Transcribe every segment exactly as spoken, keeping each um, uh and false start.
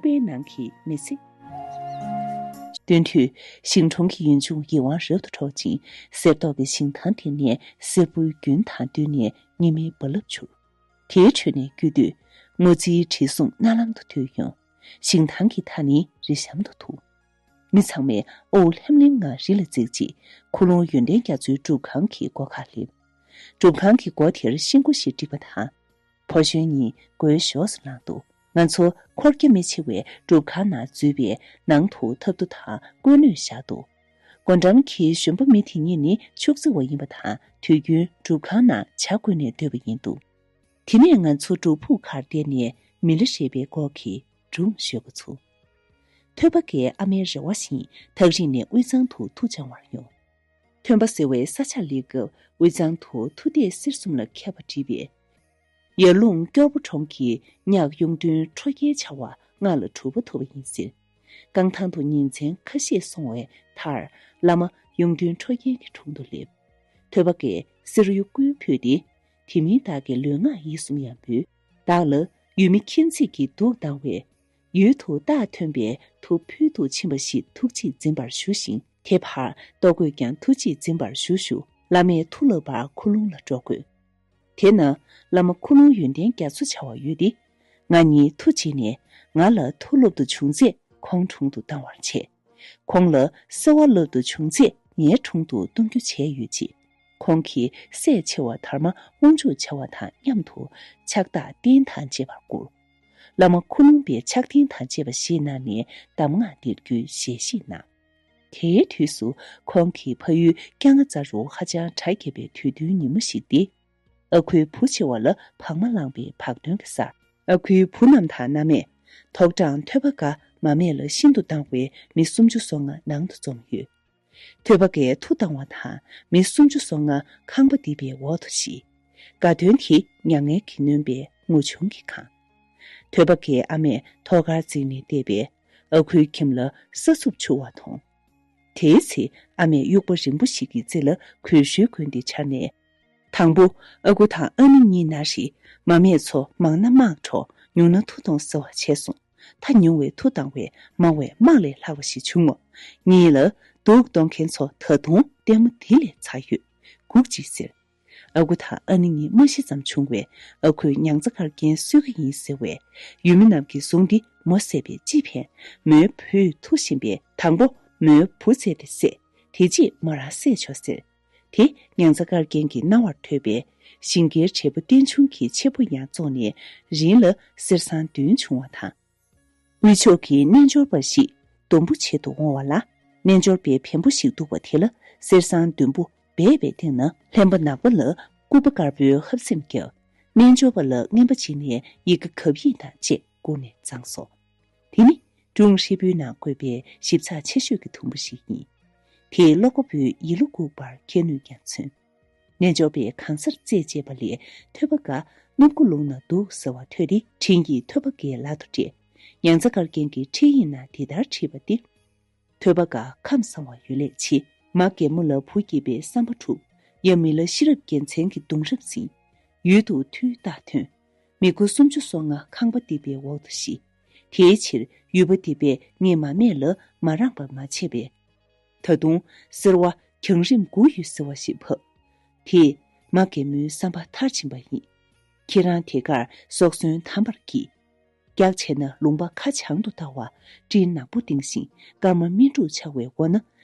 པའི་ནང་གི་མི་ཚེ། སྟོན་དུས། ཞིང་གྲོང་གི་ཡུལ་ལྗོངས་ཡིད་དབང་རབ་ཏུ་འཕྲོག་ཅིང་། གསེར་མདོག་གི་ཞིང་ཐང་དེ་ནས་སེར་པོའི་རྒྱུན་དང་བསྟུན་ནས་ཉི་མའི་རྦ་རླབས་འཕྱུར། དེའི་ཁྲོད་ནས་རྒྱུ་དུས། སྔོ་རྩིའི་དྲི་བསུང་རྣ་ལམ་དུ་ཐོས་ཡོང་། ཞིང་ཐང་གི་མཐའ་ནི་རི་གཤམ་དུ་ཐུག་མི་ཚང་མས་དབུགས་ལྷེམ་ལྷེམ་ངང་རི་ལ་འཛེགས་རྗེས། ཁུ་ལུང་ཡོན་ཏན་རྒྱ་མཚོའི་སྒྲུབ་ཁང་གི་སྒོ་ཁར་སླེབས། སྒྲུབ་ཁང་གི་སྒོ་དེར་ཤིང་སྒོ་ཞིག་བསྒྲིགས་པ་དང་། ཕོ་གཞོན་གཉིས་སྒོའི་གཞོགས་སུ་ལངས་འདུག་ང་ཚོ་འཁོར་རྒྱ་མི་ཆེ་བས་སྒྲུབ་ཁང་ནང་འཛུལ་བའི་ནང་དུ་ཐབ་རྡོ་དང་བརྐོས་སྣོད་བཞག་འདུག་སྒོ་འགྲམ་གྱི་གཞོན་པ་མི་དེ་གཉིས་ནི་ཕྱུགས་རྫི་བ་ཡིན་པ་དང་། དུས་རྒྱུན་སྒྲུབ་ཁང་ནང་ཇ་བསྐོལ་ནས་སྡོད་པ་ཡིན་འདུག་དེ་ནས་ང་ཚོ་སྒྲུབ་ཕུག་ཁར་བསྡད་ནས་མི་ལ་རས་པའི་སྐོར་གྱི་སྒྲུང་ཤོད་འགོ་ཚུགས། ཐོས་པ་དགའི་ཨ་མའི་རེ་བ་བཞིན་ཐག་རིང་ནས་དབུས་གཙང་དུ་མཐུ་སྦྱང་བར་ཡོང་། ཐོན་པ་ཟེར་བའི་ས་ཆར་སླེབས་སྐབས་དབུས་གཙང་དུ་མཐུ་སྟེགས་སེར་གསུམ་ལ་ཁྱབ་པ་བྲིས་པའི་ཡར་ཀླུང་སྐྱོར་པོ་གྲོང་གི་གཉགས་གཡུང་སྟོན་ཁྲོ་རྒྱལ་བྱ་བ་སྔགས་ལ་གྲུབ་པ་ཐོབ་པ་ཡིན་ཟེར། རྐང་ཐང་དུ་ཉིན་མཚན་ཁ་ཤས་སོང་བའི་མཐར། བླ་མ་གཡུང་སྟོན་ཁྲོ་རྒྱལ་གྱི་དྲུང་དུ་སླེབས། ཐོས་པ་དགས་གསེར་གཡུ་བསྐུལ་ཕུལ་ཏེ། དེ་མིན་བདག་གི་ལུས་ངག་ཡིད་གསུམ་ཡང་འབུལ། བདག་ལ་ཡུལ་མི་མཁྱེན་བརྩེ་གིས་སྡུག་བཏང་བའི། ཡུལ་དུ་རྟགས་ཐོན་པའི་མཐུ་ཕུལ་དུ་ཕྱིན་པ་ཞིག་ཐུགས་རྗེས་འཛིན་པར་ཞུ་ཞིང་། དེ་བར་ལྟོ་གོས་ཀྱང་ཐུགས་རྗེས་འཛིན་པར་ཞུ་ཞུ། བླ་མས་མཐུ་བསླབ་པར་ཁུ་ལུང་ལ་འགྲོ་དགོས། དེ་ན་བླ་མ་ཁུ་ལུང་ཡོན་ཏན་རྒྱ་མཚོ་བྱ་བ་ཡོད་དེ། ང་གཉིས་མཐུ་བྱས་ནས་ང་ལ་མཐུ་སློབ་ཏུ་བྱུང་ཚེ་ཁོང་དྲུང་དུ་བཏང་བར་བྱས། ཁོང་ལ་གསོལ་བ་སློབ་ཏུ་བྱུང་ཚེ་ངའི་དྲུང་དུ་གཏོང་རྒྱུ་བྱས་ཡོད་ཅེས། ཁོང་གིས་སྲས་ཆེ་བ་དར་མ་དབང་ཕྱུག་བྱ་བ་དང་མཉམ་དུ་ཕྱག་རྟགས་རྟེན་དང་བཅས་པར་བསྐུར། བླ་མ་ཁུ་ལུང་པས་ཕྱག་རྟེན་དང་བཅས་པ་བཞེས་གནང་ནས་གདམས་ངག་འདིར་རྒྱུའི་ཞལ་བཞེས་གནང་། དེའི་དུས་སུ་ཁོང་གི་ཕ་ཡུལ་སྐྱ་རྔ་རྩ་རུ་ཧ་ཅང་གྲ་རྒྱས་པའི་དུས་སྟོན་ཉིན་མོ་ཞིག་སྟེ། ཨ་ཁུའི་བུ་ཆེ་བ་ལ་བག་མ་ལངས་པའི་བག་སྟོན་གྱི་སར། ཨ་ཁུའི་བུ་རྣམས་དང་མནའ་མས་དོག་དྲངས་ཐོས་པ་དགའ་མ་སྨད་ལ་ཤིན་ཏུ་སྡང་བའི་མི་སུམ་ཅུ་སོ་ལྔ་ནང་དུ་འཛོམས་ཡོད། ཐོས་པ་དགའི་མཐུ་བཏང་བ་དང་མི་སུམ་ཅུ་སོ་ལྔ་ཁང་པ་རྡིབ་པའི་འོག་ཏུ་ཤི། དགའ་སྟོན་དེ་མྱ་ངན་གྱིས་ནོན་པའི་ངུ་ཆུང་གིས་གང་། ཐོས་པ་དགའི་ཨ་མས་ཐོག་ཁར་འཛེགས་ནས་བལྟས་པས་ཨ་ཁུའི་ཁྱིམ་ལ་ས་སུབ་འཕྱུར་བ་མཐོང་། དེའི་ཚེ་ཨ་མས་དབྱུག་པ་རིང་པོ་ཞིག་གི་རྩེ་ལ་གོས་ཧྲུལ་གོན་ཏེ་འཕྱར་ནས། དང་པོ་ཨ་ཁུ་དང་ཨ་ནེ་གཉིས་ན་རེ། མ་སྨད་ཚོ་མང་ན་དམག་འཕྲོག་ཉུང་ན་མཐུ་གཏོང་ཟེར་བ་བྱས་སོང་། ད་ཉུང་བས་མཐུ་བཏང་བས་མང་བས་དམག་ལས་ལྷག་པ་ཞིག་བྱུང་ངོ་། གཉིས་ལ་སྡུག་གཏོང་མཁན་ཚོ་ད་དུང་ལྟད་མོ་འདི་ལས་ཚ་ཡོད། སྒུག་ཅིག་ཟེར། ཨ་ཁུ་དང་ཨ་ནེ་གཉིས་མ་ཤི་ཙམ་བྱུང་བས་ཨ་ཁུས་མྱང་ཚ་དཀར་རྒྱན་གསོལ་གྱི་ཡིན་ཟེར་བས། ཡུལ་མི་རྣམས་ཀྱིས་བཟུང་སྟེ་མོ་བསད་པས་ཅི་ཕན། མོའི་བུས་མཐུ་ཞིམ་པས་དང་པོ་མོའི་བུ་བཙལ་ཏེ་བསད། དེ་རྗེས་མོ་རང་བསད་ཆོག་ཟེར། དེ་མྱང་ཚ་དཀར་རྒྱན་གྱི་རྣ་བར་ཐོས་པས། ཞིང་སྐྱེལ་བྱེད་པོ་བསྟན་ཆུང་གི་ཆེ་བུ་ཡང་བཙོངས་ནས་རིང་ལ་གསེར་སྲང་བདུན་བྱུང་བ་དང་། དབུས་ཕྱོགས་ཀྱི་རྣལ་འབྱོར་པ་ཞིག་སྡོང་པོ་བྱེད་དུ་འོང་བ་ལ། རྣལ་འབྱོར་པའི་བེམ་པོ་ཞིག་འདུག་པ་དེ་ལ་གསེར་སྲང་བདུན་པོ་སྦས་པའི་སྟེང་ན་ལྷན་པ་ནག་པོ་ལ་སྐུད་པ་དཀར་པོའི་ཧབ་སེམས་བརྒྱབ། རྣལ་འབྱོར་པ་ལ་རྔན་པ་བྱིན་ནས་ཡི་གེ་གབ་ཡིག་དང་བཅས་བསྐུར་ནས་བརྫངས་སོ། དེ་ནི་སྒྲུང་ཧྲིལ་པོའི་ནང་བཀོད་པའི་ཞིབ་ཚགས་ཆེ་ཤོས་ཀྱི་དུམ་བུ་ཞིག་ཡིན། དེས་ཀློག་པ་པོའི་ཡིད་བློ་འགུག་པར་ཁྱད་ནུས་ཀྱང་མཚོན། རྣལ་འབྱོར་པས་གང་སར་རྩད་བཅད་པ་ལས་ཐོས་པ་དགའ་སྣུམ་སྒོ་ལུང་ན་འདུག་ཟེར་བ་ཐོས་ཏེ་དྲིན་གྱིས་ཐོས་པ་དགའི་ལག་ཏུ་སྤྲད། མྱང་ཚ་དཀར་རྒྱན་གྱི་ཁྲིད་ཡིག་ནང་འདི་ལྟར་བྲིས་པ་སྟེ། ཐོས་པ་དགའ་ཁམས་བཟང་བ་ཡོད་ལེགས་ཆེ། མ་རྒན་མོ་ལ་བུ་སྐྱེས་པའི་བསམ་པ་འཁྲུགས། ཡབ་མི་ལ་ཤེས་རབ་རྒྱལ་མཚན་གྱི་གདུང་རབས་ཟིན། ཡུལ་དུ་མཐུའི་རྟགས་ཐོན། མི་དགུ་སུམ་ཅུ་སོ་ལྔ་ཁང་པ་རྡིབ་པའི་འོག་ཏུ་ཤི། དེའི་ཕྱིར་ཡུལ་པ་རྡིབ་པས་ངས་མ་སྨད་ལ་མ་རངས་པར་མ་བྱས་པས། ད་དུང་སེར་བ་གྱང་རིམ་དགུ་ཡོད་ཟེར་བ་ཞིག་བབས། དེས་མ་རྒན་མོའི་བསམ་པ་མཐར་ཕྱིན་པ་ཡིན། ཁྱེད་རང་དེ་གར་སྲོག་ཟུན་དམ་པར་གྱིས། རྒྱགས་བྱས་ན་ལུང་པ་ཁ་བྱང་དུ་ལྟ་བ། སྤྲིན་ནག་པོ་ལྡིང་ཞིང་སྐར་མ་སྨིན་དྲུག་འཆར་བའི་སྒོ་ན།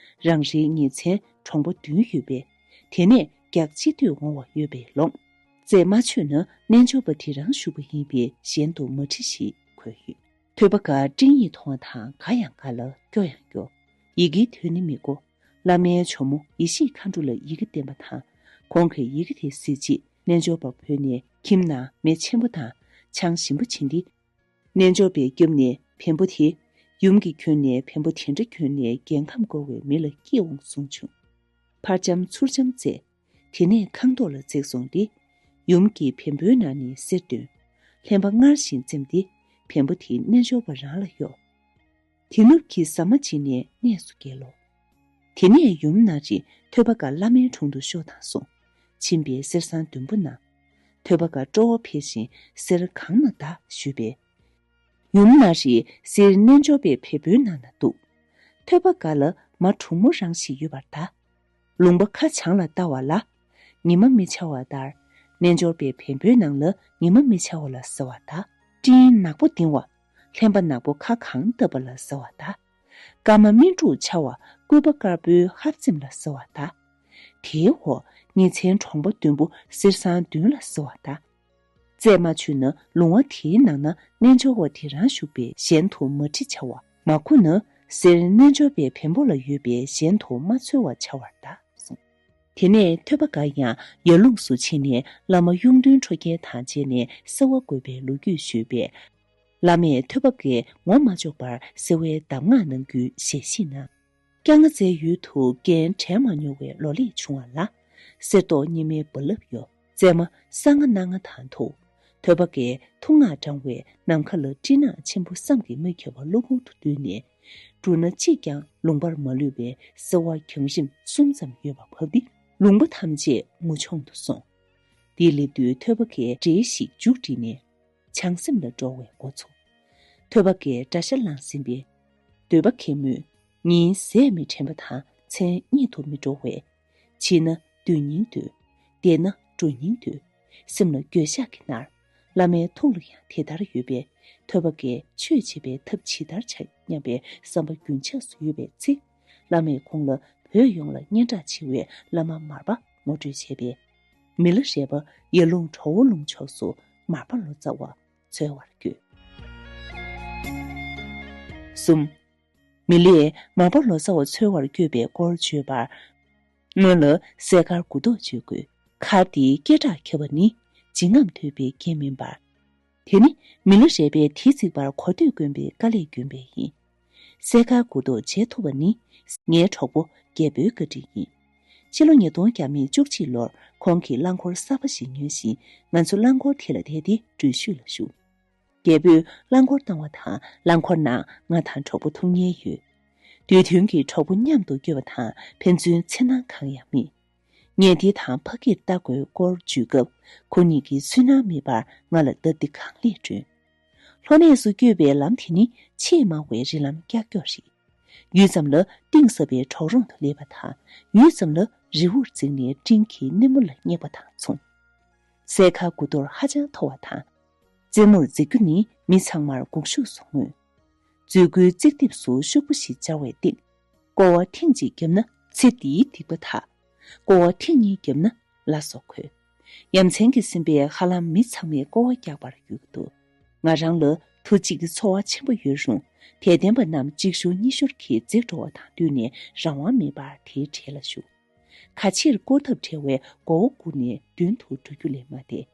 རང་རེའི་ཉེ་ཚན་གྲོང་པ་བདུན་ཡོད་པས། དེ་ནས་རྒྱགས་ཅི་འདོད་འོང་བ་ཡོད་པས་ལོངས། རྩད་མ་ཆོད་ན་རྣལ་འབྱོར་པ་དེ་རང་ཞུགས་པ་ཡིན་པས་གཞན་དུ་མ་འཁྲིད་ཞེས་འཁོད་ཡོད། ཐོས་པ་དགའ་སྤྲིང་ཡིག་མཐོང་བ་དང་དགའ་ཡང་དགའ་ལ་སྐྱོ་ཡང་སྐྱོ། ཡི་གེའི་དོན་ནི་མི་གོ། བླ་མའི་ཇོ་མོ་ཡེ་ཤེས་མཁའ་འགྲོ་ལ་ཡི་གེ་བསྟན་པ་དང་། ཁོང་གིས་ཡི་གེ་དེ་གཟིགས་རྗེས་རྣལ་འབྱོར་པ་བོས་ནས་ཁྱིམ་ནང་མེ་ཆེན་པོ་དང་ཆང་ཞིམ་པོ་བྱིན་ཏེ། རྣལ་འབྱོར་པའི་རྒྱབ་ནས་བེམ་པོ་དེ། ཡུམ་གྱིས་གྱོན་ནས་བེམ་པོ་དེ་འདྲ་གྱོན་ནས་རྒྱལ་ཁམས་བསྐོར་བའི་མི་ལ་སྐྱེས་འོང་གསུངས་བྱུང་། ཕར་འཆམ་ཚུར་འཆམ་བཙལ། དེ་ནས་ཁང་ཐོག་ལ་འཛེགས་སོང་སྟེ། ཡུམ་གྱིས་བེམ་པོའི་ནང་ནས་གསེར་བཏོན། ལྷན་པ་སྔར་བཞིན་བཙེམས་ཏེ་བེམ་པོ་དེ་རྣལ་འབྱོར་པ་རང་ལ་གཡོགས། དེ་ནུབ་ཀྱི་ཟ་མ་བྱིན་ནས་གནས་སུ་བསྐྱལ་ལོ། དེ་ནས་ཡུམ་ན་རེ་ཐོས་པ་དགའ་བླ་མའི་དྲུང་དུ་ཤོག་དང་གསུངས། ཕྱིན་པས་གསེར་སྲང་བདུན་པོ་གནང་། ཐོས་པ་དགའ་སྤྲོ་བ་འཕེལ་ཞིང་གསེར་གང་ན་གདའ་ཞུས་པས། ཡུམ་ན་རེ་གསེར་རྣལ་འབྱོར་པའི་བེམ་པོའི་ནང་ན་འདུག་ཐོས་པ་དགའ་ལ་མ་གྲུང་མོ་རང་ཞིག་ཡོད་པར་གདའ། ལུང་པ་ཁ་བྱང་ལ་བལྟ་བ་ལ། ཉི་མ་མི་འཆར་བ་ལྟར། རྣལ་འབྱོར་པའི་བེམ་པོའི་ནང་ལ་ཉི་མ་མི་འཆར་བ་ལ་ཟེར་བར་གདའ། སྤྲིན་ནག་པོ་ལྡིང་བ། ལྷན་པ་ནག་པོ་ཁ་གང་བཏབ་པ་ལ་ཟེར་བར་གདའ། སྐར་མ་སྨིན་དྲུག་འཆར་བ་སྐུད་པ་དཀར་པོའི་ཧབ་ཙེམ་ལ་ཟེར་བར་གདའ། དེའི་འོག་ཉི་ཚན་གྲོང་པ་བདུན་པོ་གསེར་སྲང་བདུན་ལ་ཟེར་བར་གདའ། རྩད་མ་ཆོད་ན་ལུང་བ་དེའི་ནང་ན་རྣལ་འབྱོར་བ་དེ་རང་བཞུགས་པས་གཞན་དུ་མ་དྲི་བྱ་བ། མ་གོ་ན་གསེར་རྣལ་འབྱོར་པའི་བེམ་པོ་ལ་ཡོད་པས་གཞན་དུ་མ་འཚོལ་བར་བྱ་བར་གདའ་གསུངས། དེ་ནས་ཐོས་པ་དགའ་ཡང་ཡར་ལུངས་སུ་ཕྱིན་ནས་བླ་མ་གཡུང་སྟོན་ཁྲོ་རྒྱལ་དང་མཇལ་ནས་གསོལ་བ་འགོད་པའི་ལོ་རྒྱུས་ཞུས་པས། བླ་མས་ཐོས་པ་དགའི་ངོ་མ་ཆོག་པར་གསོལ་བའི་གདམས་ངག་གནང་རྒྱུའི་ཞལ་བཞེས་གནང་། སྐྱ་ང་རྩེའི་ཡུལ་དུ་རྒན་དྲན་མ་མྱོང་བའི་ལོ་ལེགས་བྱུང་བ་ལ། གསེར་མདོག་ཉི་མའི་རྦ་རླབས་གཡོ། རྩེད་མ་གསང་སྔགས་སྣ་ལྔ་དང་ཐུག་ཐོས་པ་དགའི་ཐུགས་སྔགས་བགྲང་བས་ནམ་མཁའ་ལ་སྤྲིན་ནག་ཆེན་པོ་བསམ་གྱིས་མི་ཁྱབ་པ་གློ་བུར་དུ་བརྡོལ་ནས། འབྲུ་སྣ་གཅིག་ཀྱང་ལུང་པར་མ་ལུས་པའི་སེར་བ་གྱང་རིམ་གསུམ་ཙམ་ཡོད་པ་བབས་ཏེ། ལུང་པ་ཐམས་ཅད་ངུ་ཆུང་དུ་སོང་། དེའི་སླེབས་དུས་ཐོས་པ་དགའི་འདྲེ་ཞིག་མཇུག་བསྒྲིལ་ནས། བྱང་སེམས་ལ་འགྲོ་བའི་འགོ་ཚུགས། ཐོས་པ་དགའི་དགྲ་ཤ་ལངས་ཟིན་པས། འདོད་པ་ཁེངས་མོད། ཉིན་ཟས་མི་དྲན་པ་དང་མཚན་རྙེད་དུ་མི་འགྲོ་བས། བྱིས་ན་སྡོད་སྙིང་འདོད། བསྡད་ན་འགྲོ་སྙིང་འདོད། སེམས་ལ་འགྱོད་བཤགས་ཀྱི་མནར། བླ་མའི་ཐུགས་ལ་ཡང་དེ་ལྟར་ཡོད་པས། ཐོས་པ་དགའི་ཆོས་བྱེད་པའི་ཐབས་ཇི་ལྟར་བྱ་སྙམ་པའི་བསམ་པ་རྒྱུན་ཆགས་སུ་ཡོད་པའི་ཚེ། བླ་མས་ཁོང་ལ་བོད་ཡོངས་ལ་སྙན་གྲགས་ཆེ་བའི་བླ་མ་མར་པ་ངོ་སྤྲོད་བྱས་པས། མི་ལ་རས་པ་ཡར་ལུང་གྲོ་བོ་ལུང་ཕྱོགས་སུ་མར་པ་ལོ་ཙཱ་བ་འཚོལ་བར་བསྐྱོད། གསུམ། མི་ལས་མར་པ་ལོ་ཙཱ་བ་འཚོལ་བར་བསྐྱོད་པའི་སྐོར་བརྗོད་པར། སྔོན་ལ་སྲས་མཁར་གུ་དོག་བརྗོད་དགོས། མཁར་དེའི་སྐད་གྲགས་ཁྱབ་པ་ནི་བརྗིད་རྔམ་དོད་པའི་རྐྱེན་མིན་པར། དེ་ནི་མི་ལ་རས་པས་དེ་བརྩིགས་པར་གོ་ཐོས་དཀོན་པའི་དཀའ་ལས་བསྐྱོན་པས་ཡིན། སྲས་མཁར་གུ་དོག་མཇལ་ཐུབ་པ་ནི་ངའི་གྲོགས་པོ་རྒྱལ་པོའི་བཀའ་དྲིན་ཡིན། ཕྱི་ལོ་ཉིས་སྟོང་བརྒྱ་མེད་བཅུ་གཅིག་ལོར་ཁོང་གིས་རླངས་འཁོར་གསར་པ་ཞིག་ཉོས་ཤིང་ང་ཚོ་རླངས་འཁོར་དེ་ལ་བསྡད་དེ་འགྲུལ་བཞུད་ལ་ཞུགས། རྒྱལ་པོས་རླངས་འཁོར་བཏང་བ་དང་རླངས་འཁོར་ནང་ང་དང་གྲོགས་པོ་ཐུག་མཁན་ཡོད། དུས་མཐུན་གྱི་གྲོགས་པོ་མཉམ་དུ་བསྐྱོད་པ་དང་ཕན་ཚུན་འཚེར་སྣང་གང་ཡང་མེད། ངས་དེ་དང་ཕ་གིར་ལྟ་དགོས་སྐོར་བརྗོད་སྐབས་ཁོ་གཉིས་ཀྱིས་སུན་སྣང་མེད་པར་ང་ལ་སྟབས་བདེ་གང་ལེགས་བསྐྲུན། ལྷོ་གནས་སུ་བསྐྱོད་པའི་ལམ་དེ་ནི་ཆེས་མང་བའི་རི་ལམ་ཀྱག་ཀྱོག་རེད། ཡུད་ཙམ་ལ་གཏིང་ཟབ་པའི་གྲོག་རོང་དུ་སླེབས་པ་དང་ཡུད་ཙམ་ལ་རི་བོར་འཛེགས་ནས་སྤྲིན་གྱི་སྣེ་མོ་ལ་སྙེག་པ་དང་མཚུངས། སྲས་མཁར་གུ་དོག་ཧ་ཅང་མཐོ་བ་དང་། རྩེ་མོར་འཛེགས་རྒྱུ་ནི་མི་ཚང་མར་འགུག་ཤུགས་སུ་མངོན། མཛོད་ཁུལ་རྩིག་ལྡེབས་སུ་ཤོག་བུ་ཞིག་སྦྱར་བའི་སྟེང་། ཀོ་བ་ཐེངས་གཅིག་བརྒྱབ་ན་ཚེ་འདིའི་སྡིག་པ་དག་ཀོ་བ་ཐེངས་གཉིས་བརྒྱབ་ན་ལ་སོགས་འཁོད། ཡ་མཚན་གྱིས་ཟིན་པའི་ཧ་ལམ་མི་ཚང་མས་ཀོ་བ་རྒྱག་པར་འགྱུར་གྱི་འདུག་ང་རང་ལ་དུ་གཅིག་གི་ཚོར་བ་ཆེན་པོ་ཡོད་རུང་དད་ལྡན་པ་རྣམས་གཅིག་ཤུར་གཉིས་ཤུར་གྱིས་འཛེགས་འགྲོ་བ་དང་བསྟུན་ནས་རང་དབང་མེད་པར་དེའི་གྲས་ལ་ཞུགས། ཁ་ཕྱིར་བསྐོར་ཐབས་བྲལ་བའི་མགོ་བོ་སྒུར་ནས་མདུན་དུ་འགྲོ་རྒྱུ་ལས་མ་འདས།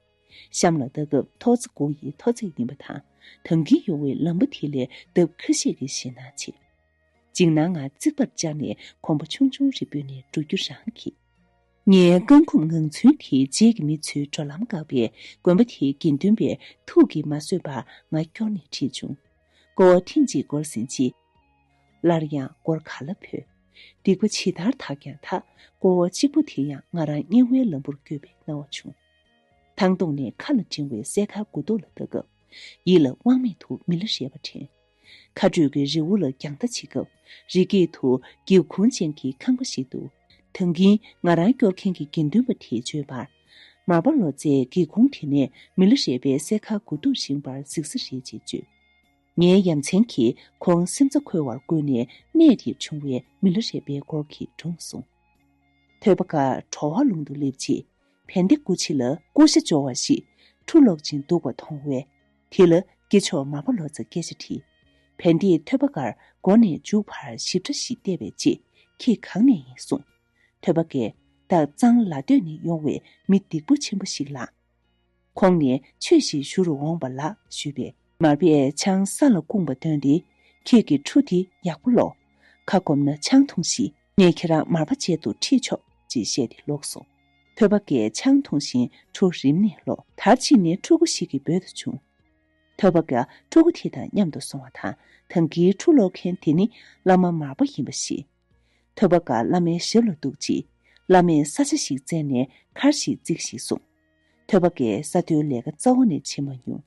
གཤམ་ལ་ལྟ་སྐབས་ཐོག་བརྩེགས་དགུ་ཡི་ཐོག་བརྩེགས་ཡིན་པ་དང་། ཐང་གིན་ཡོང་བའི་ལམ་བུ་དེ་ལས་ལྡབ་ཁ་ཤས་ཀྱི་ཞེད་སྣང་ཆེ། འཇིགས་སྣང་ངང་རྩིག་པར་བཅར་ནས་གོམ་པ་ཆུང་ཆུང་རེ་སྤོས་ནས་འགྲོ་རྒྱུ་རང་གིས། ངའི་སྐར་ཁུང་ངང་ཚུལ་དེའི་རྗེས་ཀྱི་མི་ཚོའི་འགྲོ་ལམ་བཀག་པས་དགོན་པ་དེའི་དགེ་འདུན་པས་ཐུགས་ཀྱིས་མ་བཟོད་པར་ང་སྐྱོར་ནས་ཁྲིད་བྱུང་། ཀོ་བ་ཐེངས་གཅིག་བསྐོར་ཟིན་རྗེས། སླར་ཡང་སྒོར་ག་ལ་བུད། སྡིག་པ་ཇི་ལྟར་དག་ཀྱང་དག་ཀོ་བ་གཅིག་པུ་དེ་ཡང་ང་རང་དམྱལ་བའི་ལམ་བུར་བསྐྱོད་པའི་སྣང་བ་བྱུང་། ཐང་སྟོང་ནས་མཁའ་ལ་འགྲེང་བའི་སྲས་མཁར་གུ་དོག་ལ་ལྟ་སྐབས། ཡིད་ལ་དབང་མེད་དུ་མི་ལ་རས་པ་དྲན། མཁའ་སྤྲོད་ཀྱི་རི་བོ་ལ་རྒྱང་ལྟ་བྱེད་སྐབས། རི་སྐེད་དུ་སྒེའུ་ཁུང་ཅན་གྱི་ཁང་པ་ཞིག་འདུག་ཐང་གིན་ང་རང་སྐྱོར་མཁན་གྱི་དགེ་འདུན་པ་དེས་བརྗོད་པར། མར་པ་ལོ་ཙཱས་སྒེའུ་ཁུང་དེ་ནས་མི་ལ་རས་པའི་སྲས་མཁར་གུ་དོག་བཞེངས་པར་གཟིགས་ས་རེད་ཅེས་བརྗོད། ངའི་ཡ་མཚན་གྱིས་ཁོང་སེམས་རྩ་འཁོལ་བར་བསྐུལ་ནས་གནས་དེར་བྱུང་བའི་མི་ལ་རས་པའི་སྐོར་གྱི་སྒྲུང་གསུངས། ཐོས་པ་དགའ་གྲོ་བ་ལུང་དུ་སླེབས་རྗེས། བན་དེ་སྐུ་མཆེད་ལ་ཀུ་ཤ་སྦྱོར་བ་ཞིག་ཁྲུ་སློག་ཅིང་འདུག་པ་མཐོང་བས། དེ་ལ་སྐྱེས་མཆོག་མར་པ་ལོ་ཙཱ་སྐད་ཆ་དྲིས། བན་དེས་ཐོས་པ་དགར་མགོ་ནས་མཇུག་བར་ཞིབ་ཕྲ་ཞིག་བལྟས་པའི་རྗེས་ཁྱེད་གང་ནས་ཡིན་གསུངས། ཐོས་པ་དགས་བདག་གཙང་ལ་སྟོད་ནས་ཡོང་བའི་མི་སྡིག་པོ་ཆེན་པོ་ཞིག་ལགས། ཁོང་ནས་ཆོས་ཤིག་ཞུ་རུ་འོངས་པ་ལགས་ཞུས་པས། མར་པས་ཆང་ས་ལ་བསྐུངས་པ་བཏོན་ཏེ། ཁྱེད་ཀྱི་ཁྲུ་དེ་ཡག་པོ་ལོག་ཁ་སྐོམ་ན་ཆང་འཐུང་ཞིག་ངས་ཁྱེད་རང་མར་པ་མཇལ་དུ་ཁྲིད་ཆོག་ཅེས་བཤད་དེ་ལོག་སོང་། ཐོས་པ་དགས་ཆང་འཐུང་བཞིན་ཁྲུ་རིམ་ནས་ལོག་དར་ཕྱིན་ནས་ཕྲུ་གུ་ཞིག་གི་འབོད་དུ་བྱུང་། ཐོས་པ་དགའ་ཕྲུ་གུ་དེ་དང་མཉམ་དུ་སོང་བ་དང་། ཐང་གིན་ཁྲུ་སློག་མཁན་དེ་ནི་བླ་མ་མར་པ་ཡིན་པ་ཤེས། ཐོས་པ་དགའ་བླ་མའི་ཞབས་ལ་གཏུགས་རྗེས། བླ་མས་ས་ཆ་ཞིག་བཙལ་ནས་མཁར་ཞིག་བརྩིགས་ཤིག་གསུངས། ཐོས་པ་དགའི་ས་མཐོའི་ལས་ཀ་རྩ་བ་ནས་བྱེད་མ་མྱོང་།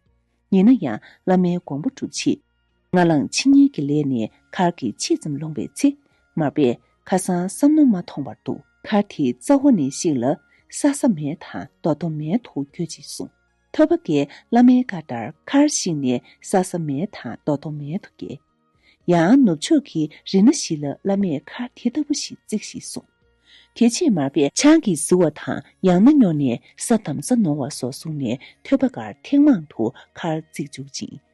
ཡིན་ན་ཡང་བླ་མའི་དགོངས་པ་སྒྲུབ་ཆེད་ ང་ལངས་ཕྱི་ཉལ་གྱི་ལས་ནས་མཁར་གྱི་ཕྱེད་ཙམ་ལོངས་པའི་ཚེ། མར་པས་ཁ་སང་བསམ་མནོ་མ་མཐོང་བར་དུ་མཁར་དེའི་རྩ་བ་ནས་ཤིག་ལ་ས་ས་མེད་དང་རྡོ་རྡོ་མེད་དུ་བསྐྱོད་ཅེས་གསུངས། ཐོས་པ་དགས་བླ་མའི་བཀའ་ལྟར་མཁར་ཤིག་ནས་ས་ས་མེད་དང་རྡོ་རྡོ་མེད་དུ་བསྐྱལ། ཡང་ནུབ་ཕྱོགས་ཀྱི་རི་སྣ་ཞིག་ལ་བླ་མས་མཁར་དེ་ལྟ་བུ་ཞིག་བརྩིགས་ཤིག་གསུངས། དེ་རྗེས་མར་པས་ཆང་གིས་བཟི་བ་དང་ཡང་ན་སྨྱོ་ནས་ས་འདམ་ས་ནོར་བ་སོགས་གསུངས་ནས་ཐོས་པ་སྒར་ཐེངས་མང་དུ་མཁར་བརྩིགས་བཅུག་ཅིང་།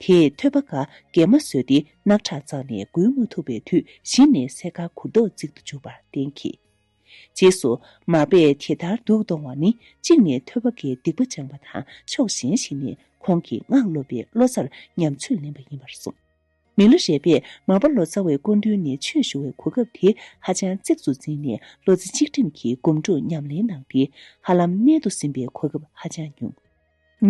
དེས་ཐོས་པ་སྒར་གད་མོ་ཟོས་ཏེ་རྣག་ཁྲག་འཛགས་ནས་འགུལ་མ་ཐུབ་པའི་དུས་གཞི་ནས་སེར་ཁ་གུར་མདོག་བརྩིག་ཏུ་འཇུག་པར་གཏན་འཁེལ། རྗེས་སུ་མར་པས་དེ་ལྟར་འདུག་གཏོང་བ་ནི་གཅིག་ནས་ཐོས་པ་སྒར་སྡིག་པ་སྦྱངས་པ་དང་ཕྱོགས་གཞན་ཞིག་ནས་ཁོང་གིས་སྔགས་སློབ་པའི་བློ་རྩར་ཉམས་ཚོད་ལེན་པ་ཡིན་པར་གསུངས། མི་ལ་རས་པས་མར་པ་ལོ་ཙཱ་བའི་སྐུ་མདུན་ནས་ཆོས་ཞུ་བའི་གོ་སྐབས་དེ་ཧ་ཅང་གཙིགས་སུ་འཛིན་ནས་བློ་རྩེ་གཅིག་སྒྲིམ་གྱིས་སྒོམ་སྒྲུབ་ཉམས་ལེན་གནང་སྟེ་ཧ་ལམ་རྣལ་དུ་ཟིན་པའི་གོ་སྐབས་ཧ་ཅང་ཉུང་།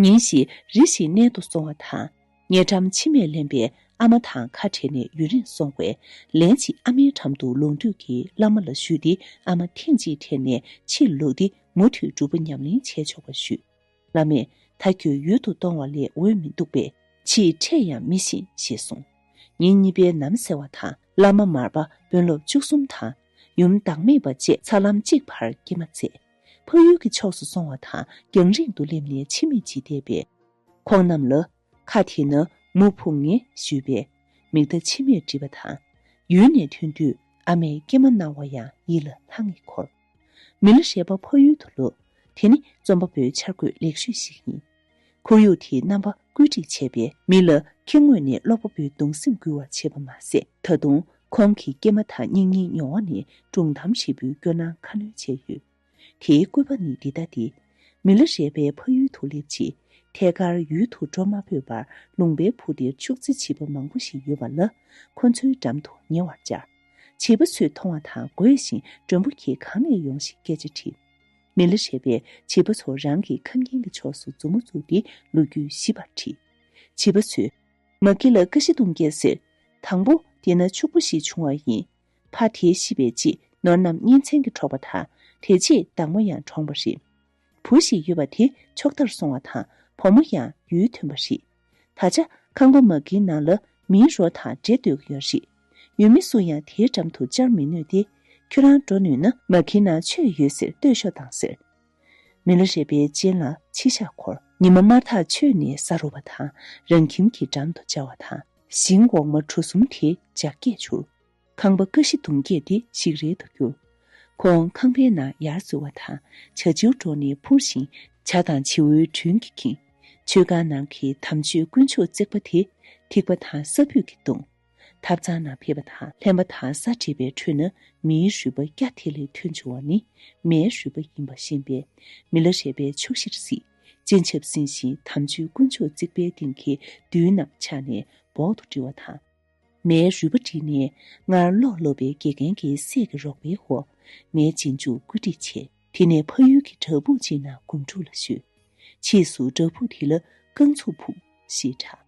ཉིན་ཞིག་རི་ཞིག་རྣལ་དུ་སོང་བ་དང་། ཉེ་འགྲམ་མཆི་མས་ལན་པའི་ཨ་མ་དང་ཁ་བྲལ་ནས་ཡུན་རིང་སོང་བས། ལན་གཅིག་ཨ་མའི་འགྲམ་དུ་ལོངས་སྤྱོད་ཀྱིས་བླ་མ་ལ་ཞུས་ཏེ་ཨ་མ་ཐེངས་གཅིག་ཕྲད་ནས་ཕྱིར་ལོག་སྟེ་མུ་མཐུད་སྒྲུབ་པ་ཉམས་ལེན་བྱས་ཆོག་པ་ཞུས། བླ་མས་ད་ཁྱོད་ཡུལ་དུ་གཏོང་བ་ལས་འོས་མི་འདུག་པས་ཕྱིར་ཕྲད་ཡང་མི་ཤེས་ཞེས་གསུངས། ཉིན་གཉིས་པའི་ནམ་གསལ་བ་དང་བླ་མ་མར་པ་དཔོན་སློབ་བཅུ་གསུམ་དང་ཡུམ་བདག་མེད་པ་བཅས་ཚ་ལམ་གཅིག་བར་སྐྱེལ་མ་མཛད། ཕ་ཡུལ་གྱི་ཕྱོགས་སུ་སོང་བ་དང་རྒྱང་རིང་དུ་སླེབས་ནས་ཕྱི་མིག་ཅིག་བལྟས་པས། ཁོང་རྣམས་ལ་ཁ་དེ་ན་མུ་ཕུག་ངེས་ཞུས་པས། མིག་མཐའ་མཆི་མས་བསྒྲིབས་པ་དང་། ཡུལ་ནས་ཐོན་དུས་ཨ་མའི་སྐྱེལ་མ་གནང་བ་ཡང་ཡིད་ལ་ལྷང་ངེ་འཁོར། མི་ལ་རས་པ་ཕ་ཡུལ་དུ་ལོག། དེ་ནི་རྩོམ་པ་པོའི་འཆར་འགོད་ལེགས་ཤོས་ཤིག་ཡིན། ཁོར་ཡུག་དེའི་རྣམ་པ་བཀོད་སྒྲིག་བྱས་པས་མི་ལ་ཁྱི་དངོས་ནས་ཀློག་པ་པོའི་གདུང་སེམས་འགུལ་བར་བྱེད་པ་མ་ཟད། ད་དུང་ཁོང་གི་སྐྱེལ་མ་དང་སྙིང་ཉེའི་མྱོང་བ་ནས་སྒྲུང་གཏམ་ཧྲིལ་པོའི་སྐྱོ་སྣང་ཁ་སྣོན་བྱས་ཡོད། དེའི་བཀོད་པ་ནི་འདི་ལྟ་སྟེ། མི་ལ་རས་པས་ཕ་ཡུལ་དུ་སླེབས་རྗེས། ཐད་ཀར་ཡུལ་དུ་འགྲོ་མ་ཕོད་པར་ལུང་པའི་ཕུ་དེར་ཕྱུགས་རྫི་བྱིས་པ་མང་པོ་ཞིག་ཡོད་པ་ལ་ཁོ་ཚོའི་འགྲམ་དུ་ཉེ་བར་བཅར། བྱིས་པ་ཚོས་མཐོང་བ་དང་དགོད་བཞིན་མགྲོན་པོ་ཁྱེད་གང་ནས་ཡོང་ཞེས་སྐད་ཆ་དྲིས། མི་ལ་རས་པས་བྱིས་པ་ཚོ་རང་གི་ཁ་འགན་གྱི་ཕྱོགས་སུ་མཛུབ་མོ་བཙུགས་ཏེ་ལོ་རྒྱུས་ཞིབ་པར་དྲིས། བྱིས་པ་ཚོས། མ་གི་ལ་ཀ་ཤི་དུང་སྐད་ཟེར། དང་པོ་དེ་ན་ཕྱུག་པོ་ཞིག་བྱུང་བ་ཡིན། ཕ་དེ་ཤི་བའི་རྗེས་ནོར་རྣམས་གཉེན་ཚན་གྱིས་འཕྲོག་པ་དང་དེ་རྗེས་བདག་མོ་ཡང་གྲོངས་པ་རེད། བུ་ཞིག་ཡོད་པ་དེ་ཕྱོགས་མཐར་སོང་བ་དང་བུ་མོ་ཡང་ཡུལ་ཐོན་པ་རེད། ད་ཆ་ཁང་པ་མ་གིའི་ནང་ལ་མིའི་རོ་དང་འདྲེ་སྡོད་ཀྱི་ཡོད་རེད། ཡུལ་མི་སུ་ཡང་དེའི་འགྲམ་དུ་བཅར་མི་ནུས་ཏེ། ཁྱོད་རང་འགྲོ་ནུས་ན་མ་གིའི་ནང་ཆོས་ཡོད་ཟེར་ལྟོས་ཤོག་དང་ཟེར། མི་ལ་རས་པའི་སྤྱན་ལ་མཆི་ཞག་འཁོར། ཉི་མ་དམར་ཐག་ཆོད་ནས་ས་རུབ་པ་དང་རང་ཁྱིམ་གྱི་འགྲམ་དུ་བཅར་བ་དང་ཞིང་འོག་མ་གྲུ་གསུམ་དེ་འཇག་སྐད་འཕྱུར། ཁང་པ་ཀ་ཤི་དུང་སྐད་དེ་ཞིག་རལ་དུ་གྱུར། ཁོང་ཁང་པའི་ནང་ཡར་འཛུལ་བ་དང་བྱ་བྱིའུ་འབྲོག་ནས་འཕུར་ཞིང་བྱ་དང་བྱིའུའི་དྲུང་གིས་ཁེངས། མཆོད་ཁང་ནང་གི་དམ་ཆོས་དཀོན་མཆོག་བརྩེགས་པ་དེ་ཐིགས་པ་དང་ས་ཕུད་ཀྱིས་བརྡུངས། ཐབ་ཚང་ནང་ཕེབས་པ་དང་ལྷན་པ་དང་ས་བྲིས་པའི་ཁྲོད་ན་མིའི་རུས་པ་སྐྱ་དེ་ལས་ཐོན་བྱུང་བ་ནི་མའི་རུས་པ་ཡིན་པ་ཤེས་པས་མི་ལ་རས་པའི་ཕྱོགས་བཞིར་གཟིགས། སྤྱན་ཆབ་སྲིན་བཞིན་དམ་ཆོས་དཀོན་མཆོག་བརྩེགས་པའི་སྟེང་གི་མདུན་རྣམས་ཕྱགས་ནས་འབོག་ཏུ་དྲིལ་བ་དང་། མའི་རུས་པ་བྲིས་ནས་སྔར་ལོག་ལོག་པའི་དགེ་རྒན་གྱི་སྲས་ཀྱི་རོགས་པའི་འོག་མའི་རྗེས་འཇུག་བཀོད་སྒྲིག་བྱས། དེ་ནས་ཕ་ཡུལ་གྱི་བྲག་ཕུག་ཅིག་ནང་སྒོམ་སྒྲུབ་ལ་བཞུད། ཕྱིས་སུ་བྲག་ཕུག་དེ་ལ་རྐང་ཚུགས་ཕུག་ཞེས་གྲགས།